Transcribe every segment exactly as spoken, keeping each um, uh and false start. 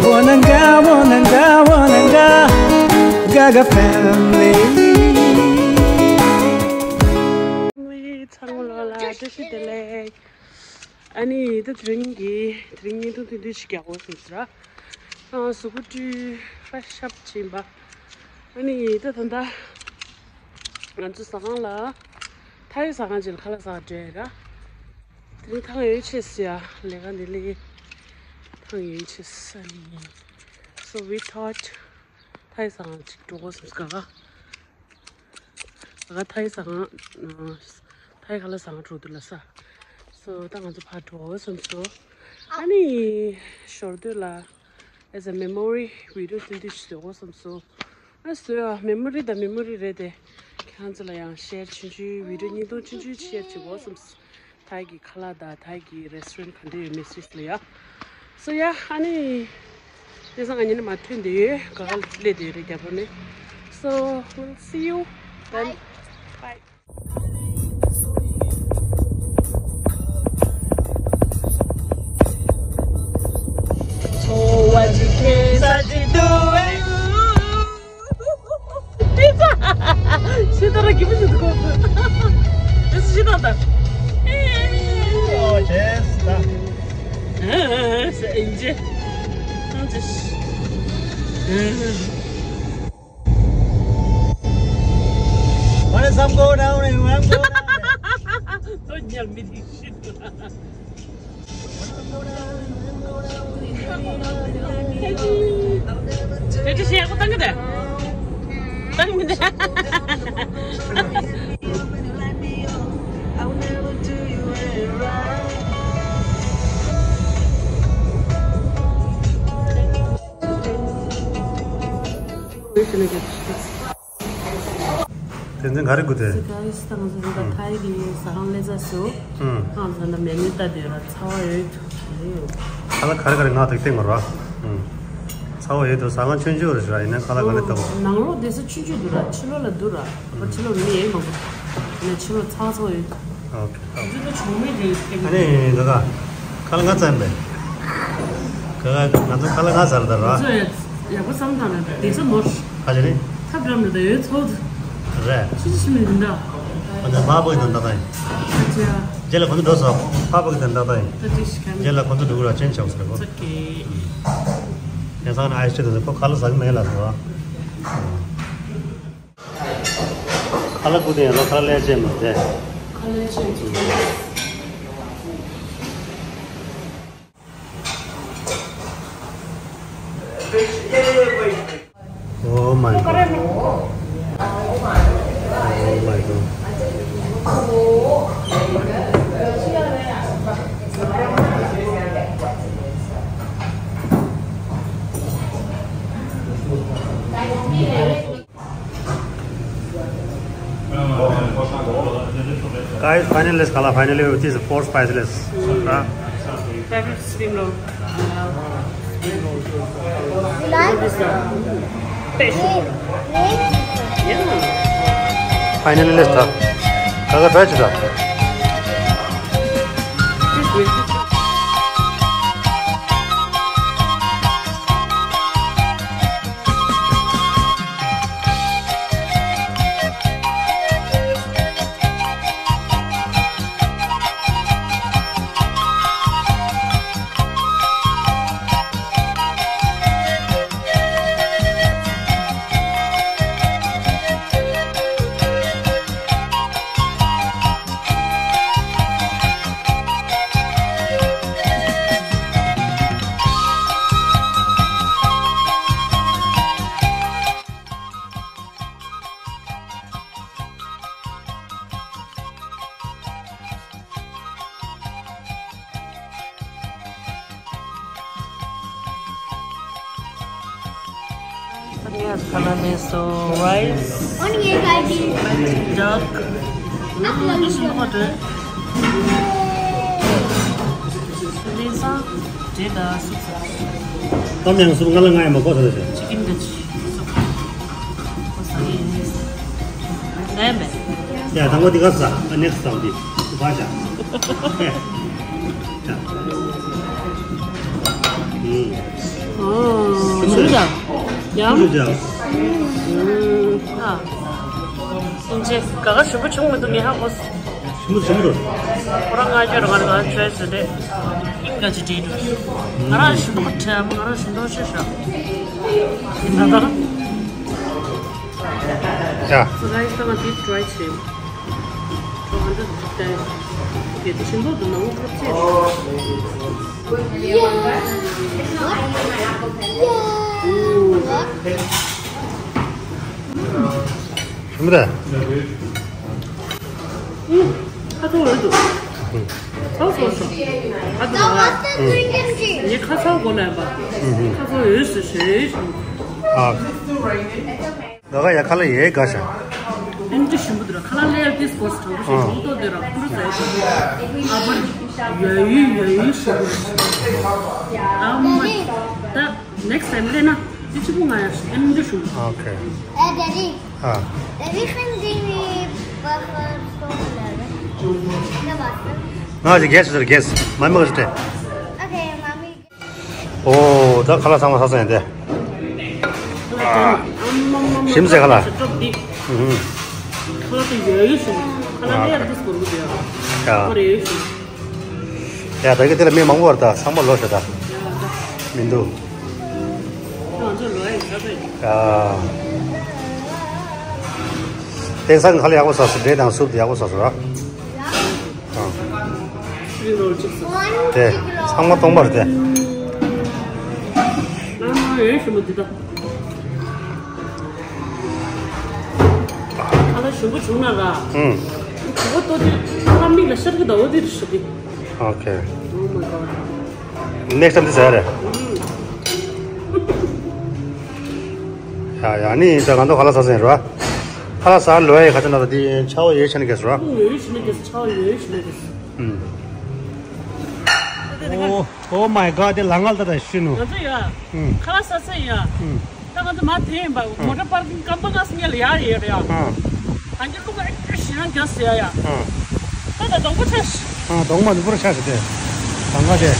Wananga, wananga, wananga, Gaga family. ཚང་མ་ལ་བཀྲ་ཤིས་བདེ་ལེགས། ཨ་ནི་ད་དེ་རིང་གི་དེ་རིང་བརྙན་ཐུང་ཐུང་ཐུང་ཞིག་རྒྱག་དགོས་བསམ་སོང་ར། ཨ་གཟུགས་པོ་བཀྲུས་ཤག་ཤག་བྱས་པ། ཨ་ནི་ད་ད་ལྟ་ང་ཚོ་ཟ་ཁང་ལ་ཐའི་ཟ་ཁང་ཅིག་ལ་ཁ་ལག་ཟ་འགྲོ་ཡ་ར། དེ་རིང་ཐང་ཡོད་ཆེ་སི་ཡ་ལས་ཀ་འདི་ལས་ཐང་ཡོད་ཆེ་སི་ཨ་ནི། So we thought ཐའི་ཟ་ཁང་ཅིག་འགྲོ་དགོས་བསམ་སོང་། ང་ཐའི་ཟ་ཁང་ཨ་ཐའི་ཁ་ལག་ཟ་ཁང་འགྲོ་དུས་ལ་ས། So ད་ང་ཚོ་ཕར་འགྲོ་བསམ་སོང་། ཨ་ནི་ཞོར་དུ་ལ་as a memory video ཐུང་ཐུང་ཞིག་བཟོ་དགོས་བསམ་སོང་། ཨ་བཟོ་ཡ་མེ་མོ་རི་དང་མེ་མོ་རི་རེད་དེ། ཁྱེད་རང་ཚོ་ལ་ཡང་ཤེར་ཆུང་ཆུང་བི་ཌི་ཡོ་བརྙན་ཐུང་ཆུང་ཆུང་ཤེར་བྱེད་དགོས་བསམ་སོང་། ཐའི་གི་ཁ་ལག་དང་ཐའི་གི་རེ་སི་ཊོ་རན་ག་འདྲ་ཡོད་མེད་ཤེས་ལ་ཡ། So yeah ཨ་ནི་དེང་སང་ང་གཉིས་ནི་མ་ཐོན་བསྡད་ཡོད། ག་ག་ལ་སླེབས་བསྡད་ཡོད་རེད་རྒྱ་པོ་ནས། So we'll see you then. Bye. ཤི་ད་ར་གི་མི་ཤི་ད་གོ། ཤི་ད་ད། ཨོ་ཅེས་ད། ཨ་ཨ་ཨ་ཨིན་ཇི། ཨ་ཅེས། What is I'm going down and I'm going down? ཚོ་ཉལ་མི་དེ་ཤི་ད། དེ་ཅི་ཤེས་ཡག་པོ་བཏང་གི་འདུག་བཏང་མི་འདུག་དེ་ཚོ་ག་རེ་དགོས་ཏེ། ག་རེ་སྟངས་སུ་ཡིན་པ་ཐའི་གི་ཟ་ཁང་ལས་ས་སུ། ཧང་ཟ་ན་མེ་ནུ་ལྟ་དེ་ར་ཚ་བ་ཡོད་དུ་རེད། ཁ་ལག་ག་རེ་ག་རེ་ང་དེ་སྟེང་ངོ་ར། ཚ་བ་ཡོད་དུ་ཟ་ཁང་ཆུང་ཆུང་རེད་ཤག་ཡིན་ན་ཁ་ལག་ག་རེ་ལྟ་བ། ནང་ལོགས་དེ་ས་ཆུང་ཆུང་འདུག་ར་ཕྱི་ལོགས་ལ་འདུག་ར། ཕྱི་ལོགས་མི་ཡེ་མང་པོ། ནས་ཕྱི་ལོགས་ཚ་བ་ཚ་བ་ཡོད་དུ། ཨོ་ཁེ། ཨ་ནི་ག་ག་ཁ་ལག་ང་ཙམ་པས། ག་ག་ང་ཚོ་ཁ་ལག་ང་ཟ་ར་ད་ར། ཡག་པོ་བསམ་བཏང་ན་དེ་ཚོ་ནོར། ཁ་ཅི་རེད། ཐབས་རམ་ནི་ད་ཡོད་ཚོགས་དུ། རེད། ཆུ་ཆུ་ཆུ་མི་མི་འདྲ། ཁོ་ཚོ་ཕ་བུ་དང་ད་ད་ཡིན། ཁ་ཅི་ཡ། རྗེས་ལ་ཁོ་ཚོ་འགྲོ་སོང་། ཕ་བུ་དང་ད་ད་ཡིན། ད་ཅི་ཞིག་ག་ནི། རྗེས་ལ་ཁོ་ཚོ་འགྲོ་གི་ར་ཅན་ཆགས་ཟེར་གོ། ཨོ་ཁེ། དེང་སང་ནི་ཨའི་སི་ཊི་དང་ཁོ་ཁ་ལག་ཟ་གི་མེད་ལ་ཟེར་བ། ཁ་ལག་ཁུ་དེ་ཡང་ལོ་ཁ་ལག་ལས་བྱེད་མ་རེད། ཁ་ལག་ལས་བྱེད་མ་རེད། Oh my God. Oh my God. Guys, finally, this is four spice list. Huh? Favorite spring roll. Fish. Yeah. Finally, let's start. Kaga try to start. Yes, color is so rice, duck. Mm, this is hot, eh? These are data soup. Tom yum soup, ngala ngai ma ko sa. Chicken gachi soup. What's the name? Name? Yeah, tangwa di gasa, next time di. Baja. Yeah. Mm. ཨོ། ཞིམ་པོ་འདུག་ཡང་། ཞིམ་པོ་འདུག་ཨ། སྙིང་རྗེ། དགའ་དགའ་ཞིམ་པོ་བྱུང་མི་འདུག་ངས་ཧ་གོ་སོང་། ཞིམ་པོ་ཞིམ་པོ་འདུག་ཁོ་རང་ང་ཁྱོད་རང་ང་རང་བྱོས་ཟེར་ཏེ། ཨིན་ག་ཅི་བྲིས་འདུག་ང་རང་ཞིམ་པོ་ཁྲ་ང་རང་ཞིམ་པོ་ཤོད་ཤོད། ད་ད། ཡ། སོ་guys ད་ང་འདི་try བྱེད། ཁོ་ང་འདི་ད་གལ་ཏེ་ཞིམ་པོ་འདུག་ན་ངོ་ཁོ་ཚེ། ཞིམ་པོ་རེད། ཁ་ཚ་འོས་འདུག་ཁ་ཚ་འོས་འདུག་ཁ་ཚ་འོས་འདུག་ངས་ཁ་ཚ་གོ་ལ་ཡིན་པ། ཁ་ཚ་འོས་སུ་ཞེས་ཞིམ། ཨ། ད་ག་ཡ་ཁ་ལག་ཡས་དགའ་ཤག་ཨེམ་ཆི་ཞིམ་པོ་འདུག་ཁ་ལག་ལས་ཏིས་སྐོར་སུ་དྲང་པོ་ཞིག་གྲོང་ཏོ་དེ་ར་ཀུར་ཟ་ཡ་ཞིམ་པོ། ཨ་བར་ཡ་ཡུ་ཡ་ཡུ་ཞིམ་པོ་རེད། ཨ་མ་ད་next time སླེབས་ན་དེ་གཅིག་པུ་ང་ཡ་ཨེམ་ཆི་ཞིམ་པོ། Okay. Eh, Daddy. Ah. Daddy, can you give me buffer stone? ང་ཅི་གེ་སི་རེད་གེ་སི། མ་མི་ག་ཅི་སྟེ། Okay, mommy. ཨོ། ད་ཁ་ལག་ཚང་མ་ཚར་སོང་ཡ་དེ། ཞིམ་ཟེར་ཁ་ལག་ཨུ་ཧུམ། ཁ་ལག་དེ་ཡོད་ཡོད་ཞིམ། ཁ་ལག་ལས་ཡར་དུ་སྐོར་གི་ཡོད། ཡ། ཁོ་རེ་ཡོད་ཞིམ། ཡ་ད་གི་དེ་ལ་མི་མང་པོ་བར་ད་ཚང་མ་ལོ་ཤ་ད། མི་འདུག་ང་ཚོ་ལོ་ཡ་ཡོད་ད། ཡ། དེང་སང་ཁ་ལག་ཡག་པོ་ཟ་སོང་། འབྲས་དང་སུབ་དེ་ཡག་པོ་ཟ་སོང་ར། དེ་ཚང་མ་སྟོང་པར་དེ། ཨ་མ་ཡོད་ཞིམ་པོ་འདི་ད། ཨ་ལ་ཞིམ་པོ་བྱུང་ན་ར། ཨུམ། གོ་ཏོ་དེ་ཨ་མིག་ལ་ཤར་གི་ད་འོ་དེ་རེད་ཤི་གི། Okay. Oh my god. Next time this area. ཡ་ཡ་ནི་ད་ང་ཚོ་ཁ་ལག་ཟ་ཟིན་ར། ཁ་ལག་ཟ་ལོས་ཡ་ཁ་ཚ་ན་ད་དེ་ཆའོ་ཡོད་ཆ་ནི་གེ་སུ་ར། ཡོད་ཆ་ནི་གེ་སུ་ཆའོ་ཡོད་ཆ་ནི་གེ་སུ། ཨུམ། Oh, oh my god, དེ་ལ་ངལ་ད་ད་ཤི་ནུ། ང་ཚོ་ཡ། ཨུམ། ཁ་ལག་ཟ་ས་ཡ། ཨུམ། ད་ང་ཚོ་མ་དེ་ཡིན་པ་མོ་ཊ་པར་ཀིང་ཀམ་པ་ང་སུ་ཉལ་ཡ་ཡོད་རེད་ཡ། ཨ། ད་གི་ཀུ་ཀ་ཨེ་ཤི་ཡང་རྒྱ་སེ་ཡ་ཡ། ཨ། ད་ད་དང་པོ་ཆ་ཤི། ཨ། དང་མ་ནི་པུ་ར་ཆ་ཤི་དེ། དང་ག་དེ།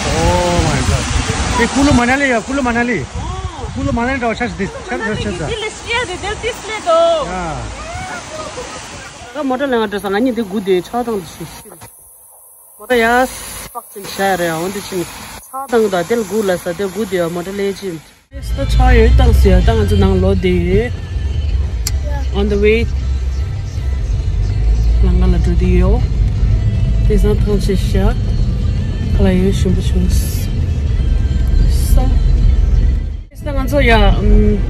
Oh my god. དེ་ཀུ་ལུ་མ་ན་ལི་ཡ། ཀུ་ལུ་མ་ན་ལི། ཨོ། ཀུ་ལུ་མ་ན་ལི་འདྲ་བ་ཆ་ཤི་དེ་ཆ་ཤི་ཆ་ཤི། དེ་ལས་ཤི་ཡ་དེ་དེ་ཏིས་ལེ་དོ། ཡ། ད་མོ་ཊ་ལེན་བ་འགྲོ་ས་ང་གཉིས་དེ་སྒུག་དེ་ཆ་དང་དེ་ཤི་ཤི། མོ་ཊ་ཡ་སྤག་ཅིང་བྱ་ཡ་རེད། འོན་ཏེ་ཕྱིན་ཆགས་དང་དང་དེ་ལ་སྒུག་ལ་ས་དེ་སྒུག་དེ་ཡ་མོ་ཊ་ལས་ཕྱིན། ད་ཆ་ཡོད་བཏང་ཟེར་ཡ་ད་ང་ཚོ་ནང་ལོག་དེ་ཡོད། On the way. ལང་ཀ་ལ་འགྲོ་དེ་ཡོད། དེང་སང་ཐང་ཆད་ཤག་ཁ་ལག་ཡོད་ཞིམ་པོ་བྱུང་སོང་། ད་ང་ཚོ་ཡ། ཨམ།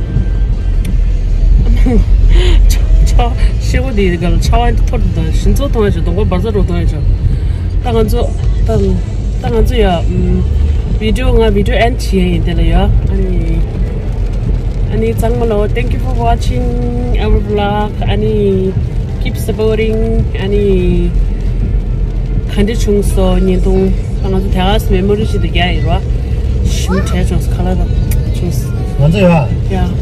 ཆ་ཆ་ཤེས་པོ་དེ་ག་ལ་ཆ་བ་འཐོར་དུ་དང་ཞིང་ཚོ་མཐོང་ཡ་ཆ་གདོང་པ་འབར་ས་རུ་མཐོང་ཡ་ཆ། ད་ང་ཚོ་ད་ད་ང་ཚོ་ཡ། ཨམ། བི་ཌི་ཡོ་ང་བི་ཌི་ཡོ་ཨེན་ཌི་བྱེད་ཡ་ཡིན་དེ་ལ་ཡ། ཨ་ནི་ཨ་ནི་ཚང་མ་ལ་thank you for watching our vlog. ཨ་ནི་keep supporting. ཨ་ནི་ག་འདྲ་བྱུང་སོང་བརྙན་ཐུང་། ད་ང་ཚོ་དེ་ག་མེ་མོ་རི་ཞིག་ཏུ་རྒྱག་ཡིན་རོ། ཞིམ་དྲག་བྱུང་སོང་། ཁ་ལག་དང་བྱུང་སོང་། ང་ཚོ་ཡ། ཡ།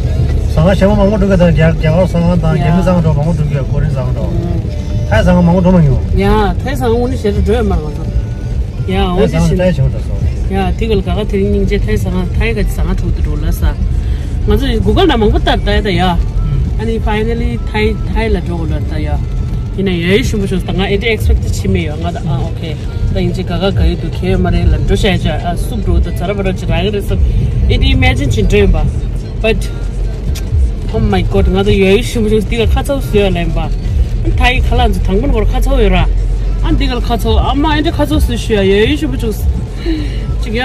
ཟ་ཁང་ཞེ་པོ་མང་པོ་འགྲོ་གི་ད། རྒྱ་རྒྱ་གར་ཟ་ཁང་དང་། ཡ། རྒྱ་མི་ཟ་ཁང་འགྲོ་མང་པོ་འགྲོ་གི་ཡ། ཀོ་རི་ཟ་ཁང་འགྲོ། ཨང་། ཐའི་ཟ་ཁང་མང་པོ་འགྲོ་མ་མྱོང་། ཡ། ཐའི་ཟ་ཁང་དངོས་གནས་ཞེ་དྲག་འགྲོ་ཡ་མ་རེད་ང་ཚོ། ཡ། འོ་དེ་ཐའི་ཟ་ཁང་བཞིན། ཐའི་ཞེ་པོ་འགྲོ་སོང་། ཡ། དེ་ག་ལ་དགའ་དགའ་དེ་རིང་སྙིང་རྗེ། ཐའི་ཟ་ཁང་ཐའི་ག་ཅི་ཟ་ཁང་དྲུག་ཏུ་འགྲོ་ལ་ས། ང་ཚོ་གུ་གལ་ནང་མང་པོ་ལྟར་ལྟ་ཡ་ད་ཡ། ཨ་ནི་finally ཐའི་ཐའི་ལ་འགྲོ་དགོས་ལ་ད་ཡ། ཡིན་ན་ཡ་ཡི་ཞིམ་པོ་བྱུང་སོང་། ད་ང་ཨེ་འདྲ་ཨེག་སི་པེག་ཊི་བྱེད་མེད་ཡ། ང་ད་ཨ་ཨོ་ཁེ། ད་ཡིན་གཅིག་ག་ག་ག་ཡོད་འདུག་གལ་ཡོད་མ་རེད་ལབ་འགྲོ་བཤད་ཡ་ཆ། ཨ་སུབ་འགྲོ་ད་ཛ་ར་བ་ར་ཅིག་རག་གི་རེད་བསམ། ཨེ་འདྲའི་ཨི་མེ་ཇིན་བྱེད་འགྲོ་ཡིན་པ། But oh my god ང་ཚོ་ཡ་ཡི་ཞིམ་པོ་བྱུང་སོང་། འདི་ག་ཁ་ཚ་བོ་བཟོས་ཡ་ལབ་ཡིན་པ། ཨ་ཐའི་ཁ་ལག་ཚོ་དང་པོ་ནས་ཁ་ཚ་བོ་ཡོད་ར། ཨ་འདི་ག་ཁ་ཚ་བོ། ཨ་མ་ཨེ་འདྲ་ཁ་ཚ་བོ་བཟོས་ཤི་ཡ། ཡ་ཡི་ཞིམ་པོ་བྱུང་སོང་། ཅིག་ཡ།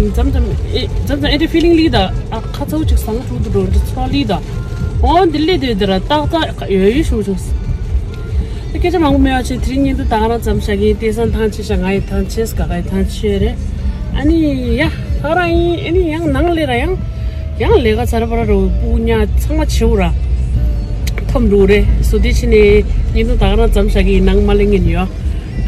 མཚམས་མཚམས་ཨེ་མཚམས་མཚམས་ཨེ་འདྲ་ཕི་ལིང་ལི་ད། ཨ་ཁ་ཚ་བོ་ཅིག་ཟ་ཁང་དྲུག་ཏུ་འགྲོ་འདི་ཚོ་ལི་ད། འོ་འདི་ལི་དེ་དེ་ར་ཏག་ཏག་ཡོད་ཡོད་ཞུ་ཞུ། ད་སྐད་ཆ་མང་པོ་མེད་པ་བྱས་དེ་རིང་བརྙན་ཐུང་ད་ག་རང་མཚམས་བཞག་གི་ཡིན། དེང་སང་ཐང་ཆད་ཤག་ག་ཡི་ཐང་ཆད་ག་ག་ཡི་ཐང་ཆད་རེད། ཨ་ནི་ཡ་ད་ག་རང་ཡིན། ཨ་ནི་ཡང་ནང་ལས་ར་ཡང་ཡང་ལས་ཀ་ཚར་བ་ར་རོ་སྤུ་ཉག་ཚང་མ་བྱེའུ་ར་ཐོམ་འགྲོ་རེད། སོ་དེ་ཕྱིན་ནས་བརྙན་ཐུང་ད་ག་རང་མཚམས་བཞག་གི་ཡིན། ནང་མ་ལེན་གི་ཡིན་ཡོད།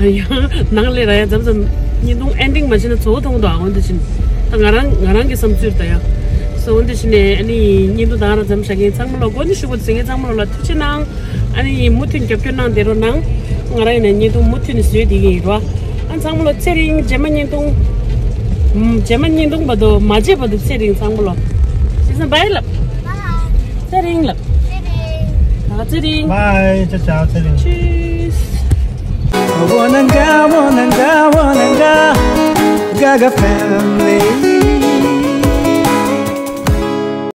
ཡང་ནང་ལས་ར་ཡང་མཚམས་མཚམས་བརྙན་ཐུང་ཨེན་ཌིང་མ་བྱས་ན་ཚོ་བོ་མཐོང་འདུག་ཨ་འོན་ཏེ་ཕྱིན་ད་ང་རང་ང་རང་གི་བསམ་ཚུལ་ད་ཡང་སོ་འོན་ཏེ་ཕྱིན་ནས་ཨ་ནི་བརྙན་ཐུང་ད་ག་རང་མཚམས་བཞག་གི་ཡིན། ཚང་མ་ལ་གོ་ནི་ཞུ་དགོས་ཟེར་མཁན་ཚང་མ་ལ་ཐུགས་རྗེ་གནང་། ཨ་ནི་མུ་མཐུད་རྒྱབ་སྐྱོར་གནང་བསྡད་རོགས་གནང་། ང་རང་ཡིན་ན་བརྙན་ཐུང་མུ་མཐུད་ནས་བཟོས་བསྡད་ཀྱི་ཡིན་རོ། ཨ་ཚང་མ་ལ་ཚེ་རིང་རྗེས་མ་བརྙན་ཐུང་། རྗེས་མ་བརྙན་ཐུང་བར་དུ་མ་བརྗེད་བར་དུ་ཚེ་རིང་ཚང་མ་ལོ། བྱས་ཙང་བྷའི་ལབ། ཚེ་རིང་ལབ། ད་ཚེ་རིང་། Bye, ciao, ciao, ཚེ་རིང་། Tschüss. Wananga, wananga, wananga, Gaga family.